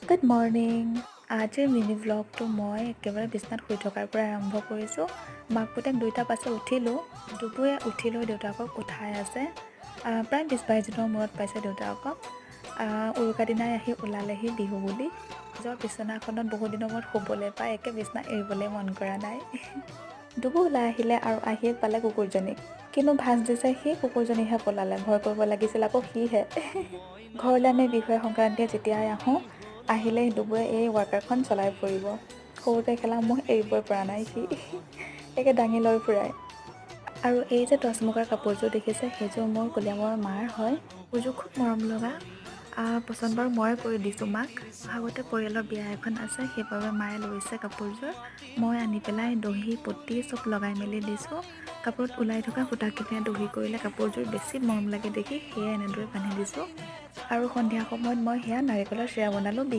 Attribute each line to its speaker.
Speaker 1: Good morning. আজিৰ mini ভ্লগটো মই একেবাৰে বিছনাত শুই থকাৰ পৰা আৰম্ভ কৰিছোঁ। মাক পুতেক দুইটা পাছে উঠিলোঁ। দুবুৱে উঠি লৈ দেউতাকক উঠাই আছে। প্ৰায় 20-22 দিনৰ মূৰত পাইছে দেউতাকক। উৰুকা দিনাই আহি ওলালেহি বিহু বুলি। নিজৰ বিচনাখনত বহুত দিনৰ মূৰত শুবলৈ পাই একে বিচনা এৰিবলৈ মন কৰা নাই। দুবু ওলাই আহিলে আৰু আহিয়ে পালে কুকুৰজনীক। কিনো ভাঁজ দিছে সি, কুকুৰজনীহে পলালে। ভয় কৰিব লাগিছিল আকৌ সিহে। ঘৰলৈ আমি বিহুৱে সংক্ৰান্তিয়ে যেতিয়াই আহোঁ, আহিলে দুবুৱে এই ৱাকাৰখন চলাই ফুৰিব। সৰুতে খেলা মোহ এৰিবই পৰা নাই সি, একে দাঙি লৈ ফুৰাই। আৰু এই যে টচ মুগাৰ কাপোৰযোৰ দেখিছে, সেইযোৰ মোৰ কলিয়াবৰৰ মাৰ হয়। কাপোৰযোৰ খুব মৰম লগা। পচন্দ বাৰু ময়ে কৰি দিছোঁ মাক। আগতে পৰিয়ালৰ বিয়া এখন আছে, সেইবাবে মায়ে লৈছে কাপোৰযোৰ। মই আনি পেলাই দহি পতি চব লগাই মেলি দিছোঁ। কাপোৰত ওলাই থকা সূতাখিনিয়ে দহি কৰিলে কাপোৰযোৰ বেছি মৰম লাগে দেখি, সেয়ে এনেদৰে বান্ধি দিছোঁ। আৰু সন্ধিয়া সময়ত মই সেয়া নাৰিকলৰ চিৰা বনালোঁ। বিহু